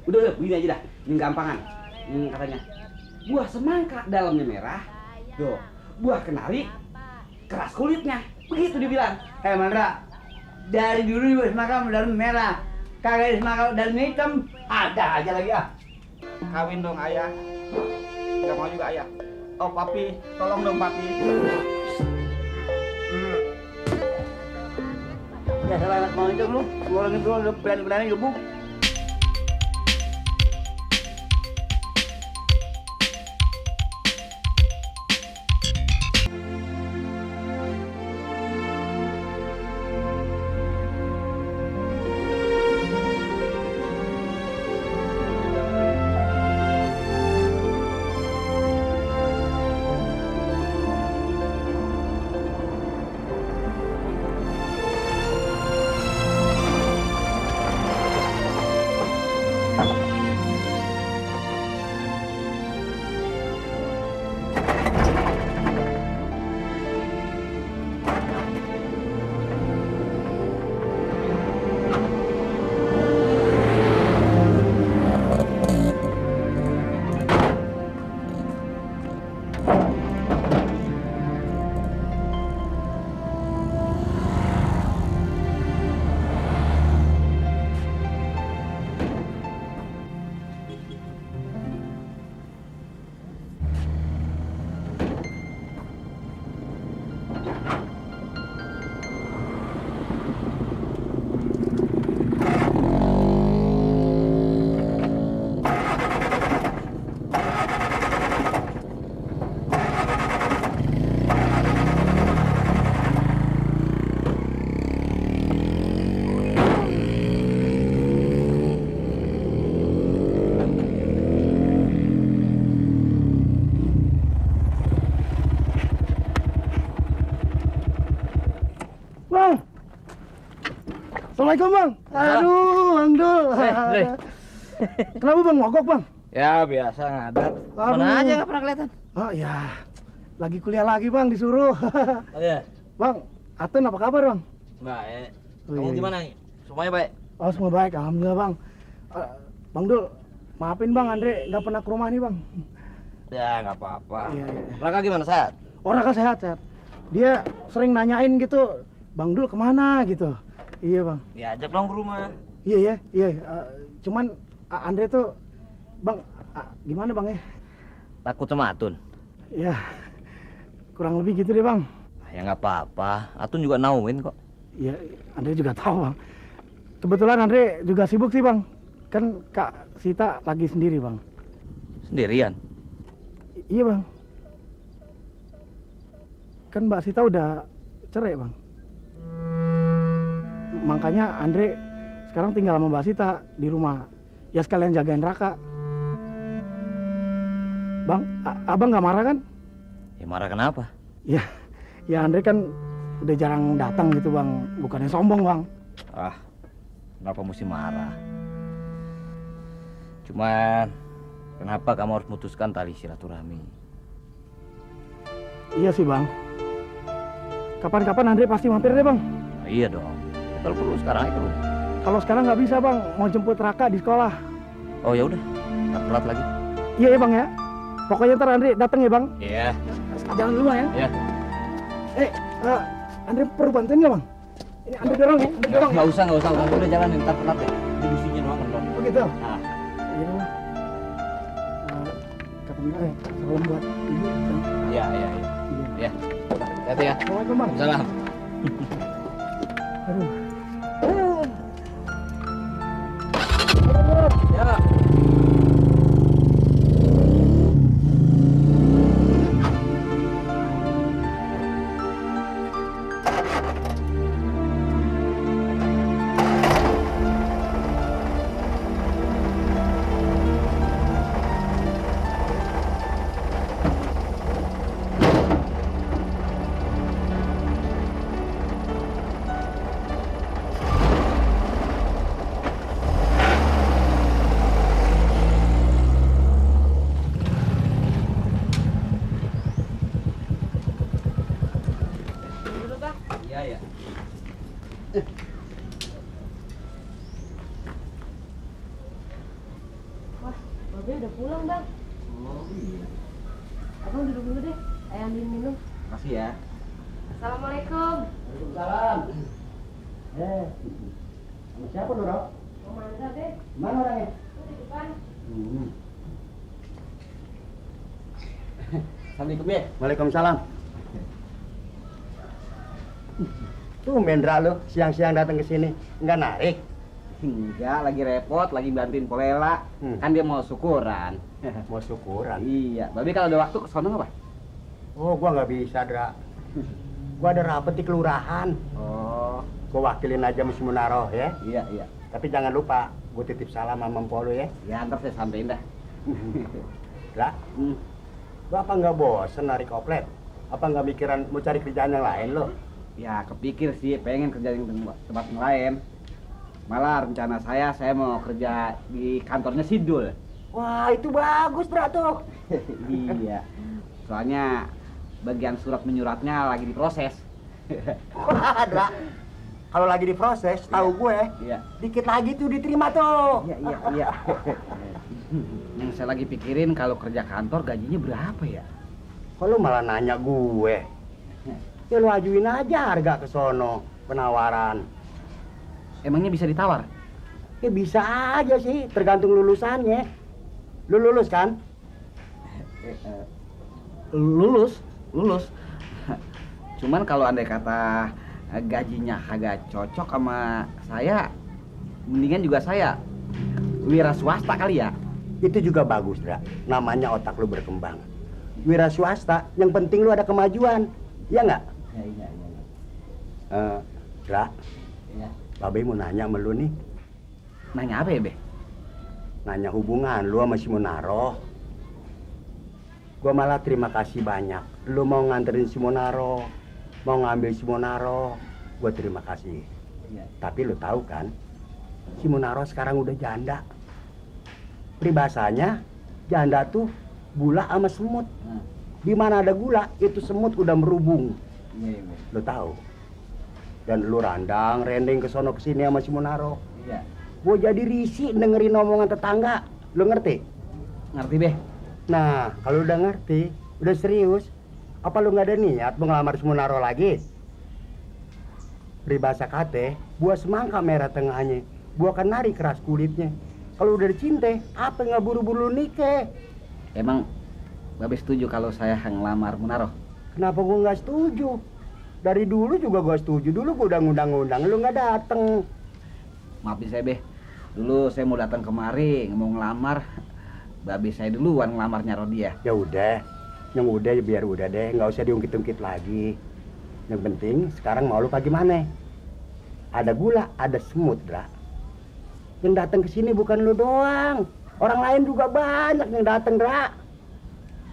Udah, begini aja dah. Ini gampangan. Katanya buah semangka dalamnya merah. Tuh, buah kenari keras kulitnya. Begitu dibilang. Mandra, dari dulu juga semangka dalam merah. Kagak ada semangka dalam hitam. Ada aja lagi ah. Kawin dong ayah. Gak mau juga ayah. Oh papi, tolong dong papi. Ya selamat mau itu lu. Ngolongin dulu lu berani-berani gebuk. Bang. Assalamualaikum bang. Aduh, Bang Dul. Kenapa bang mogok bang? Ya biasa ngadat. Aduh. Mana aja nggak pernah kelihatan. Oh ya, lagi kuliah lagi bang disuruh. Oh iya. Bang, Atun apa kabar bang? Baik. Oh, Kamu iya. gimana? Semuanya baik. Oh semua baik, alhamdulillah bang. Bang Dul, maafin bang Andre nggak pernah ke rumah nih bang. Ya nggak apa-apa. Iya, iya. Raka gimana sehat? Orang kan sehat sehat. Dia sering nanyain gitu, Bang Dul kemana gitu. Iya bang. Diajak dong ke rumah. Iya ya, iya. Cuman Andre tuh, bang, gimana bang ya? Takut sama Atun? Ya, kurang lebih gitu deh bang. Ya nggak apa-apa. Atun juga nauin kok. Ya, Andre juga tahu bang. Kebetulan Andre juga sibuk sih bang. Kan Kak Sita lagi sendiri bang. Sendirian. Iya bang. Kan Mbak Sita udah cerai bang. Makanya Andre sekarang tinggal sama Mbak Sita di rumah. Ya sekalian jagain Raka. Bang, abang nggak marah kan? Ya marah kenapa? Ya, ya Andre kan udah jarang datang gitu bang. Bukannya sombong bang. Ah, kenapa mesti marah? Cuman kenapa kamu harus memutuskan tali silaturahmi? Iya sih bang. Kapan-kapan Andre pasti mampir deh bang. Nah, iya dong. Kalau perlu sekarang aja dulu. Kalau sekarang nggak bisa bang, mau jemput Raka di sekolah. Oh ya udah, nggak telat lagi. Iya ya bang ya. Pokoknya ntar Andre datang ya bang. Iya. Jangan dulu bang ya. Iya. Andre perlu bantuin nggak bang? Ini Andre dorong ya, Andre dorong. Nggak usah. Udah jalan ntar telat ya. Ini bisinya doang kan. Oh gitu. Nah. Iya bang. Kapan salam buat ibu. Iya. Ya. Hati ya. Assalamualaikum bang. Salam. Aduh. Ya. Babe udah pulang, Bang. Oh iya. Abang duduk dulu deh. Ayah ambilin minum. Makasih ya. Assalamualaikum. Waalaikumsalam. Sama siapa lu, Rok? Mau Mandra, deh. Mana orangnya? Tuh di depan. Assalamualaikum ya. Waalaikumsalam. Tuh Mendra lu siang-siang datang ke sini, nggak narik? Enggak, lagi repot, lagi bantuin Polela. Kan dia mau syukuran. Mau syukuran. Iya, Babe kalau ada waktu ke sono nggak, Pak? Oh, gua nggak bisa, Dra. Gua ada rapat di kelurahan. Oh, Gua wakilin aja Mas Munaro ya. iya iya. Tapi jangan lupa, gua titip salam sama Mpo lu ya. Ya, ntar saya sampein dah. Dra, lu apa nggak bosen narik oplet? Apa nggak mikiran mau cari kerjaan yang lain lo? Ya, kepikir sih pengen kerja di tempat yang lain. Malah rencana saya mau kerja di kantornya Sidul. Wah, itu bagus, Dra tuh. Iya. Soalnya bagian surat menyuratnya lagi diproses. Wah, Dra. Kalau lagi diproses, tahu gue, Iya. dikit lagi tuh diterima tuh. Iya. Yang saya lagi pikirin kalau kerja kantor gajinya berapa ya? Kok lu malah nanya gue? Ya lu ajuin aja harga ke sono, penawaran. Emangnya bisa ditawar? Ya bisa aja sih, tergantung lulusannya. Lu lulus kan? Lulus. Cuman kalau andai kata gajinya kagak cocok sama saya, mendingan juga saya wira swasta kali ya. Itu juga bagus, Dra. Namanya otak lu berkembang. Wira swasta, yang penting lu ada kemajuan. Iya nggak? Iya. Dra, Iya. Babe mau nanya sama lu nih. Nanya apa ya, Be? Nanya hubungan lu sama si Munaro. Gua malah terima kasih banyak. Lu mau nganterin si Munaro, mau ngambil si Munaro, gua terima kasih. Iya. Tapi lu tahu kan, si Munaro sekarang udah janda. Peribahasanya, janda tuh gula sama semut. Di mana ada gula, itu semut udah merubung. Iya, Be. Lu tahu. Dan lu randang, rendeng ke sono kesini sama si Munaro. Iya. Gua jadi risih dengerin omongan tetangga. Lu ngerti? Ngerti, Be? Nah, kalau udah ngerti, udah serius, apa lu nggak ada niat mau ngelamar si Munaro lagi? Peribahasa kate, buah semangka merah tengahnya, buah kenari keras kulitnya. Kalau udah dicinta, apa nggak buru-buru nikah? Emang Babe setuju kalau saya ngelamar Munaro? Kenapa gua nggak setuju? Dari dulu juga gua setuju. Dulu gua udah ngundang-ngundang, lu nggak dateng. Maafin saya, Be. Dulu saya mau datang kemari, mau ngelamar. Babe saya duluan ngelamarnya Rodia. Ya udah, yang udah ya biar udah deh, nggak usah diungkit-ungkit lagi. Yang penting sekarang mau lu apa gimana? Ada gula, ada semut, Dra. Yang datang ke sini bukan lu doang, orang lain juga banyak yang datang, Dra.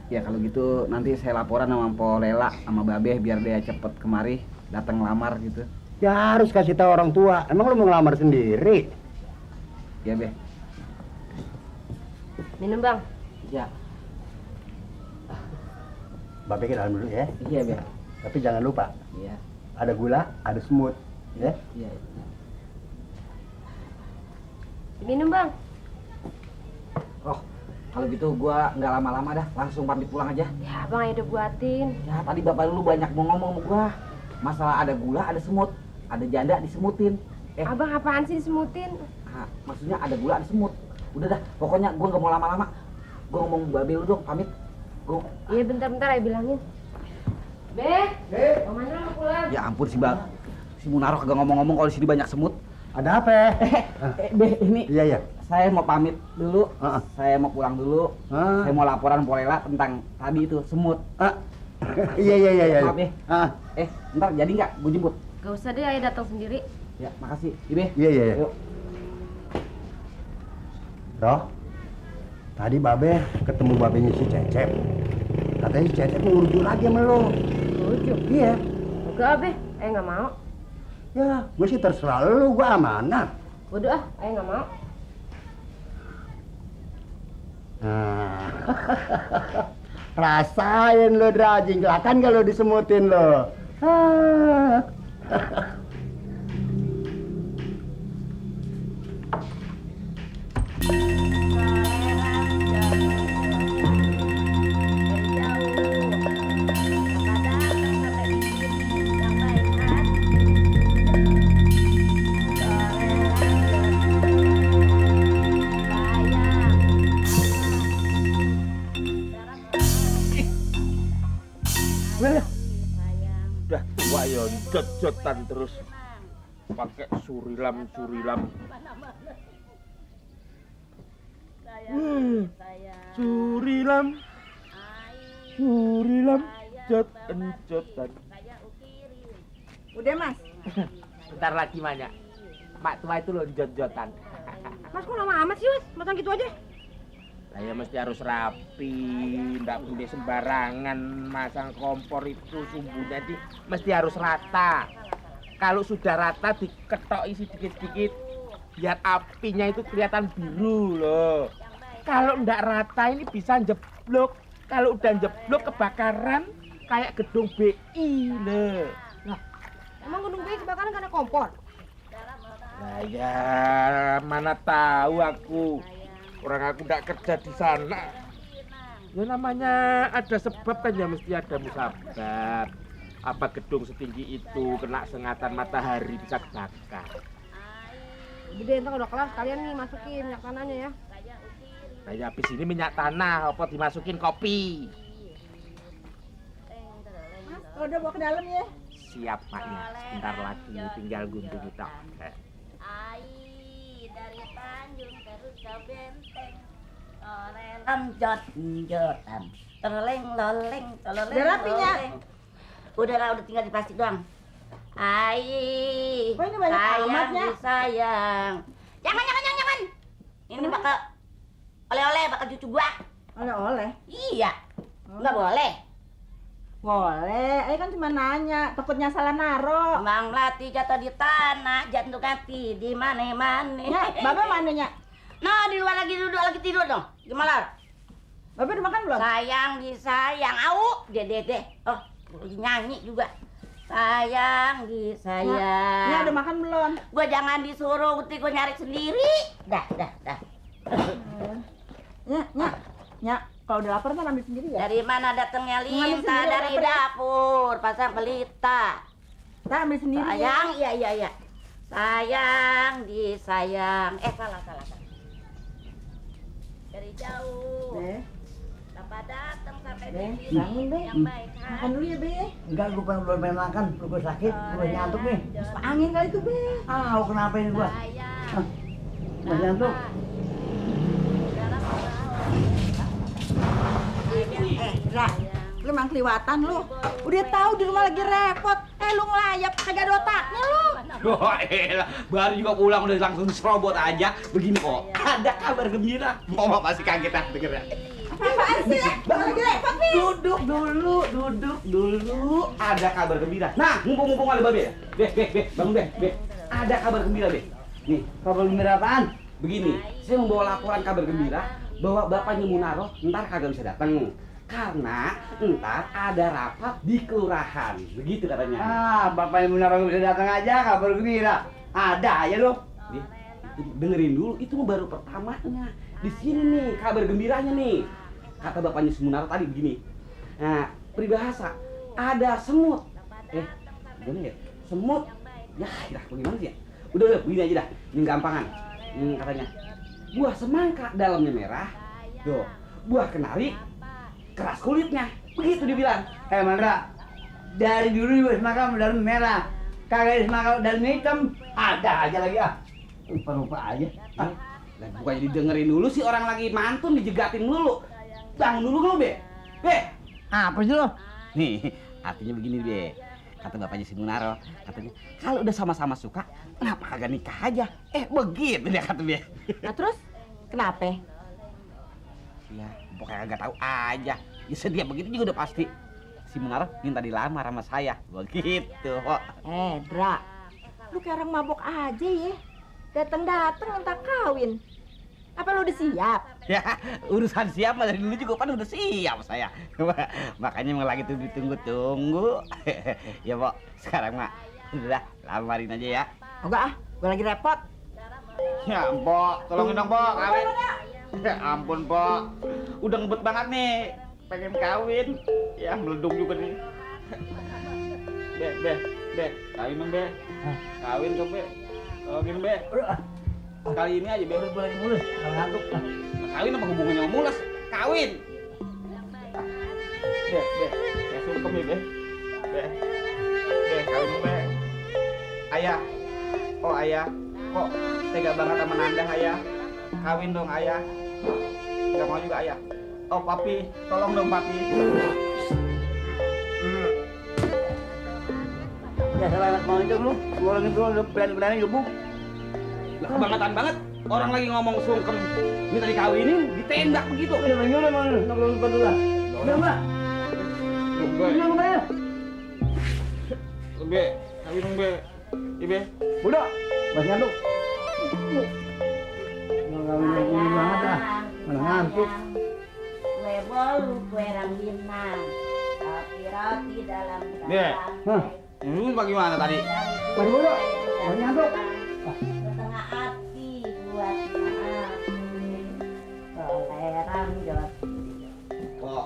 Ya kalau gitu nanti saya laporan sama Mpo Lela sama Babe biar dia cepet kemari datang ngelamar gitu. Ya harus kasih tahu orang tua. Emang lu mau ngelamar sendiri? Ya, Be. Minum, Bang. Ya. Babe ke dalam dulu ya. Iya, Be. Tapi jangan lupa, Iya. ada gula, ada semut, ya. Iya. Minum, Bang. Oh, kalau gitu gua nggak lama-lama dah, langsung pamit pulang aja. Ya, Bang ayo udah buatin. Ya, tadi bapak dulu banyak mau ngomong sama gua. Masalah ada gula, ada semut. Ada janda disemutin. Abang apaan sih disemutin? Maksudnya ada gula, ada semut. Udah dah, pokoknya gua nggak mau lama-lama. Gua ngomong Babe lu dong, pamit. Gua... Iya, bentar-bentar ayo bilangin. Be, Bang Mandra mau pulang. Ya ampun si Munaro kagak ngomong-ngomong kalau di sini banyak semut. Ada apa? Be, ini Iya, iya. saya mau pamit dulu. Heeh. Saya mau pulang dulu. Saya mau laporan Polela tentang tadi itu semut. Iya. Maaf, Be. Ntar jadi nggak gue jemput? Gak usah deh, ayo datang sendiri. Ya, makasih. Ibe. Iya. Yuk. Roh, tadi Babe ketemu babenya si Cecep. Katanya si Cecep mau uruju lagi sama lo. Ujuk. Iya. Enggak, Be. Nggak mau. Ya, gue sih terserah lu, gue amanah. Udah, nggak mau. Nah. Rasain lo, Dra, jingklakan kalau disemutin lo. jot-jotan terus pakai surilam. Surilam jotan. Udah Mas. Bentar lagi banyak. Mak tua itu loh jot-jotan. Mas kok lama amat sih Mas? Masang gitu aja. Saya mesti harus rapi, nggak boleh sembarangan masang kompor itu sumbunya mesti harus rata. Kalau sudah rata diketoki sedikit-sedikit biar apinya itu kelihatan biru loh. Kalau nggak rata ini bisa jeblok. Kalau udah jeblok kebakaran kayak gedung BI loh. Emang gedung BI kebakaran karena kompor? Nah ya mana tahu aku. Orang aku nggak kerja di sana. Ya namanya ada sebab kan ya mesti ada musabab. Apa gedung setinggi itu kena sengatan matahari bisa kebakar. Gede entar udah kelas kalian nih masukin minyak tanahnya ya. Kayak habis ini minyak tanah apa dimasukin kopi. Mas, kalau udah bawa ke dalam ya. Siap maknya. Sebentar lagi tinggal gunting itu. Dari Tanjung terus ke Benteng, jotan, terleng loleng, Udah rapinya? Udah tinggal di plastik doang. Oh, ini banyak amatnya. Sayang. Jangan. Ini bakal oleh-oleh bakal cucu gua. Oleh-oleh. Iya. Enggak boleh. Boleh, kan cuma nanya, takutnya salah naro. Mang Melati jatuh di tanah, jantung hati di mana-mana. Ya, Babe mananya? Nah, di luar lagi duduk lagi tidur dong. Gimana? Babe udah makan belum? Sayang disayang, au, deh. Oh, lagi nyanyi juga. Sayang disayang. Ya, udah makan belum? Gua jangan disuruh, Guti gua nyari sendiri. Dah. Ya. Kalau udah lapar kan ambil sendiri ya? Dari mana datangnya Ngambil lintah? sendiri, Dari lapar ya? dapur, pasang pelita. Kita ambil sendiri. Sayang, iya. Sayang disayang. Salah. Dari jauh. Be, Tanpa datang sampai Be, di sini. bangun, Be. Yang baik Makan dulu ya, Be. Enggak, gue belum pengen makan. Gue sakit, gue nyantuk nih. Masuk angin kali itu, Be. Kenapa ini gue? Sayang. Masih ngantuk. Ra, lu emang keliwatan lu. Udah tahu di rumah lagi repot. Lu ngelayap kagak ada otaknya lu. Oh elah, baru juga pulang udah langsung serobot aja. Begini kok, ada kabar gembira. Mama pasti kaget ah dengernya. Apaan sih? Lagi repot nih. Duduk dulu. Ada kabar gembira. Nah, mumpung ada Babe. Be, bangun Be. Ada kabar gembira, Be. Nih, kabar gembira apaan? Begini, saya membawa laporan kabar gembira bahwa bapaknya Munaro ntar kagak bisa datang karena ntar ada rapat di kelurahan, begitu katanya. Bapaknya Munaro bisa datang aja, kabar gembira. Ada aja lo. Nih, dengerin dulu, itu baru pertamanya. Di sini nih kabar gembiranya nih. Kata bapaknya si Munaro tadi begini. Nah, peribahasa ada semut. Gimana ya? Semut. Ya, bagaimana sih ya? Udah, begini aja dah. Ini gampangan. Katanya. Buah semangka dalamnya merah. Buah kenari keras kulitnya. Begitu dibilang. Mandra, dari dulu juga semangka dalam merah. Kagak semangka dalam hitam. Ada aja lagi Rupa-rupa aja. Lah bukannya didengerin dulu sih, orang lagi mantun dijegatin dulu. Bangun dulu lu, Be. Apa sih lo? Nih, artinya begini, Be. Kata bapaknya si Munaro, katanya kalau udah sama-sama suka, kenapa kagak nikah aja? Begitu dia kata Be. Nah terus kenapa? Ya, pokoknya kagak tahu aja. Ya sedia begitu juga udah pasti. Si Munaro minta dilamar sama saya. Begitu kok. Dra, lu kayak orang mabok aja ya. Datang minta kawin. Apa lu udah siap? Ya, urusan siap mah dari dulu juga kan udah siap saya. Makanya emang lagi ditunggu-tunggu. Ya, Pok. Sekarang mah udah lamarin aja ya. Enggak gua lagi repot. Ya, Pok, tolongin dong, Pok, kawin. Ya ampun, Pok. Udah ngebet banget nih. Pengen kawin. Ya, meledung juga nih. Be, kawin dong, Be. Kawin dong, Be. Tolongin, Be. Kali ini aja, Be. Udah lagi mulus, kalau ngantuk. Kawin apa hubungannya sama mules? Kawin. Be. Ya sungkem ya, Be. kawin dong, Be. Ayah. Oh, ayah. Kok tega banget sama Nanda, ayah? Kawin dong, ayah. Nggak mau juga, ayah. Oh, papi. Tolong dong, papi. Ya salah mau itu lu. Gua lagi dulu plan-planan gebuk. Lah, kebangetan banget. Orang lagi ngomong sungkem minta dikawinin, ditembak begitu. Udah mana? Nak lu dulu lah. Udah, Mbak. Be. Udah, Mbak ya. Be, kawin dong, Be. Ibe. Udah. Masih ngantuk. Mau kawin lagi banget dah. Mana ngantuk. Kue bolu, kue rangginang, tapi roti dalam Nih. Hah. Ini bagaimana tadi? Masih udah. Masih ngantuk. setengah hati buat aku. Toleran jod Pok.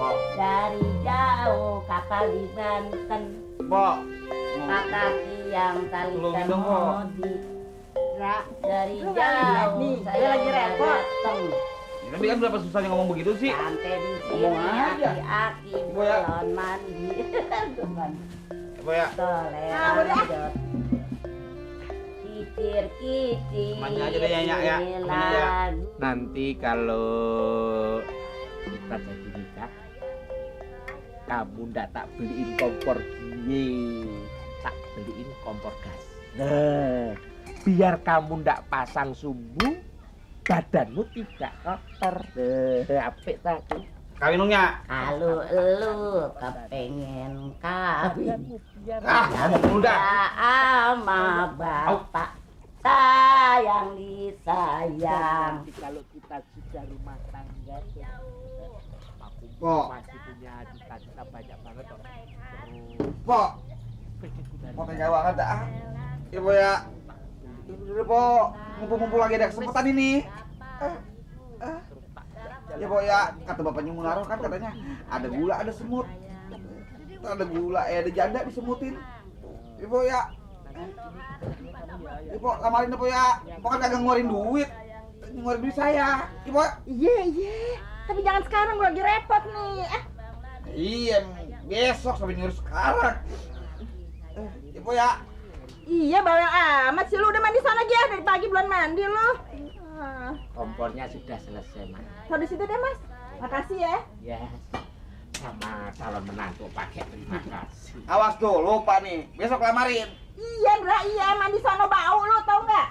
Pok. dari jauh kapal di Banten, Pok. kata tiang tali Tolongin dong, Pok. temudi. Dari Lu nggak lihat jauh nih, saya dia lagi repot. dateng. Tapi kan berapa susahnya ngomong begitu sih? Sampai di sini Ngomong aja. aki-aki Ibu ya. belum mandi. Apa ya? Toleran udah. jod kicir-kicir Temannya aja deh, Nyak, ya. Temannya ya. lagu. Nanti kalau kita jadi nikah, kamu ndak tak beliin kompor gie, tak beliin kompor gas. Nah, biar kamu ndak pasang sumbu, badanmu tidak kotor. Apik tadi. Kawin dong, Nyak. Kalau lu kepengen kawin Udah. sama bapak sayang disayang. Nanti kalau kita sudah rumah tangga, aku Kok? masih punya cita-cita banyak banget orang. Pok. Pok tega banget dah. Ibu ya. Udah, Pok. Mumpung-mumpung lagi ada kesempatan ini. Ya, Pok ya. Kata bapaknya Munaro kan katanya ada gula, ada semut. Ada gula, ada janda disemutin. Ibu ya. Ibu lamarin Ibu ya. Pok kan kagak ngeluarin duit. Ngeluarin duit saya. Ibu. Iya. Tapi jangan sekarang, gue lagi repot nih. Iya, besok sampai ngurus sekarang. Ibu ya. Iya, bawel amat sih lu. Udah mandi sana aja. Dari pagi belum mandi lu. Kompornya sudah selesai, Mas. Taruh di situ deh, Mas. Makasih ya. Ya, sama calon menantu pakai terima kasih. Awas dulu Pak nih. Besok lamarin. Iya, Bra. Iya, mandi sana bau lu, tau nggak?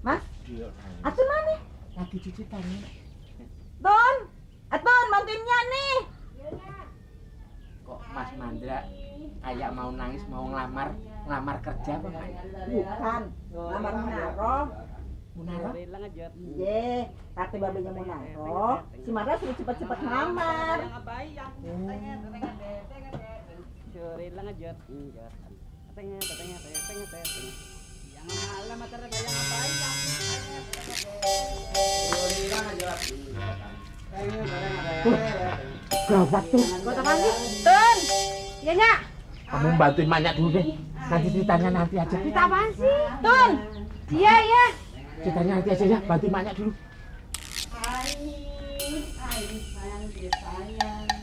Mas, Atun mana? Lagi cuci tangan. Tun, Atun, bantuinnya nih. Kok Mas Mandra kayak mau nangis, mau ngelamar kerja apa Pak? Bukan, lamar Munaro. Munaro? Iya, kata babenya Munaro. Si Mara suruh cepet-cepet ngelamar. Gawat tuh. Buat apaan sih? Tun, iya Nyak. Kamu bantuin Manyak dulu deh. Nanti ceritanya nanti aja. Cerita apaan sih? Tun, iya. Ceritanya nanti aja ya. Bantuin Manyak dulu.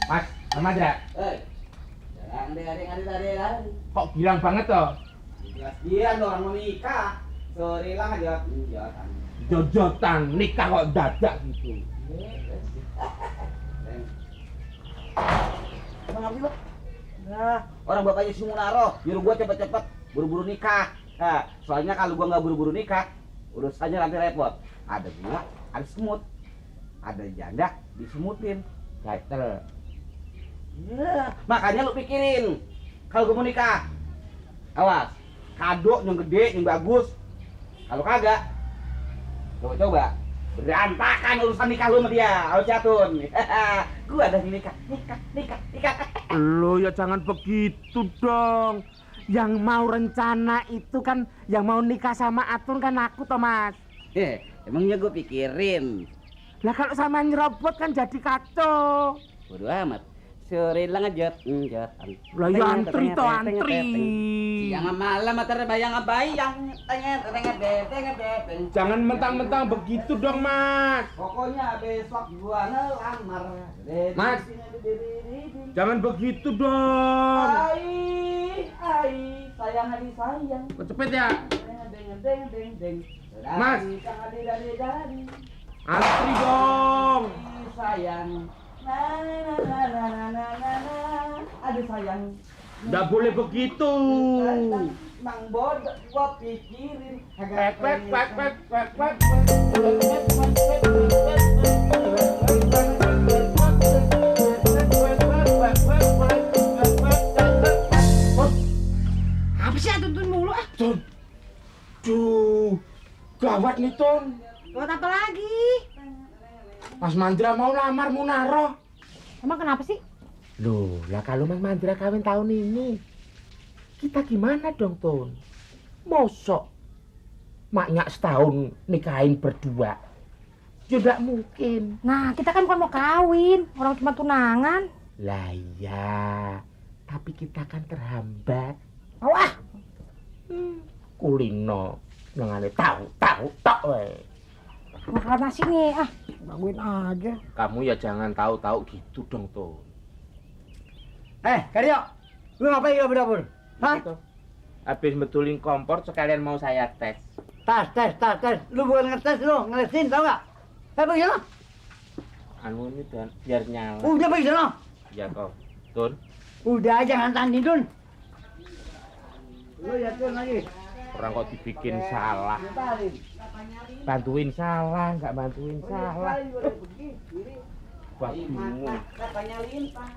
Mas, sama aja. Kok bilang banget toh? Dia orang mau nikah. Sore lah aja. Jojotan nikah kok dadak gitu. Emang apa sih, Pak? Nah, orang bapaknya si Munaro nyuruh gua cepet-cepet buru-buru nikah. Nah, soalnya kalau gua nggak buru-buru nikah, urusannya nanti repot. Ada gula, ada semut. Ada janda disemutin. Gatel. Ya, makanya lu pikirin. Kalau gua mau nikah, awas, kado yang gede, yang bagus. Kalau kagak, coba berantakan urusan nikah lu sama dia, harus jatun. Gua ada di nikah. Lo ya jangan begitu dong. Yang mau rencana itu kan, yang mau nikah sama Atun kan aku toh Mas. Emangnya gua pikirin. Lah kalau sama nyerobot kan jadi kacau. Bodo amat. sore lah ngejot. Lah ya antri to antri. Siang malam mater bayang-bayang. Jangan mentang-mentang begitu dong, Mas. Pokoknya besok gua ngelamar. Mas. Jangan begitu dong. Ai, sayang hadi sayang. Cepet ya. Deng. Mas. Dari. Antri dong. Sayang. Aduh sayang. Nggak boleh begitu. Mang bodoh gua pikirin. Apa sih tuntun mulu ah? Ton. Duh. Gawat nih, Ton. Buat apa lagi? Mas Mandra mau lamar Munaro. Emang kenapa sih? Loh, lah kalau Mas Mandra kawin tahun ini, kita gimana dong, Ton? Mosok maknya setahun nikahin berdua? Ya nggak mungkin. Nah, kita kan bukan mau kawin, orang cuma tunangan. Lah ya, tapi kita kan terhambat. Wah, Kulino, nangane tahu tok we. makan nasi nih, gangguin aja. Kamu ya jangan tahu gitu dong, Ton. Karyo, lu ngapain di dapur? Hah? Gitu. Habis betulin kompor sekalian mau saya tes. Tes. Lu bukan ngetes lu, ngelesin tau gak? Pergi sana. Anu ini dan biar nyala. Udah pergi sana. Ya kok, Tun. Udah jangan tanding, Dun. Lu ya Dun lagi. Orang kok dibikin salah. Bantuin salah, nggak bantuin salah. Wah, bingung. Katanya lintah.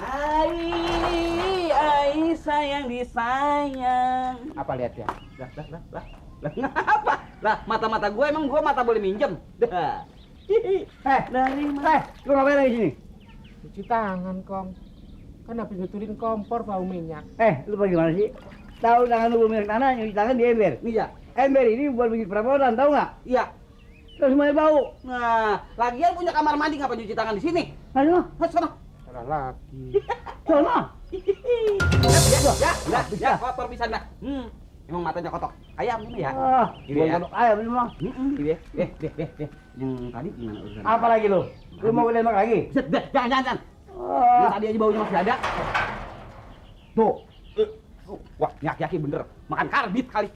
Ai, sayang disayang. Apa lihat ya? Lah, ngapa? Lah, mata-mata gue emang gue mata boleh minjem? Dah. Dari Lu ngapain lagi sini? Cuci tangan, Kong. Kan habis betulin kompor bau minyak. Lu bagaimana sih? Tahu tangan lu minyak tanah, nyuci tangan di ember. Nih ya. Ember ini buat bikin perabotan, tahu nggak? Iya. Terus semuanya bau. Nah, lagian punya kamar mandi ngapa cuci tangan di sini? Aduh, Sana. Salah lagi. sana. Ya, kotor bisa dah. Emang matanya kotor. Ayam ini ya. Gua kodok ayam ini mah. Deh. Yang tadi gimana urusan? Apa lagi lu? Lu mau nembak lagi? Jangan. Lu tadi aja baunya masih ada. Tuh. Wah, yaki bener. Makan karbit kali.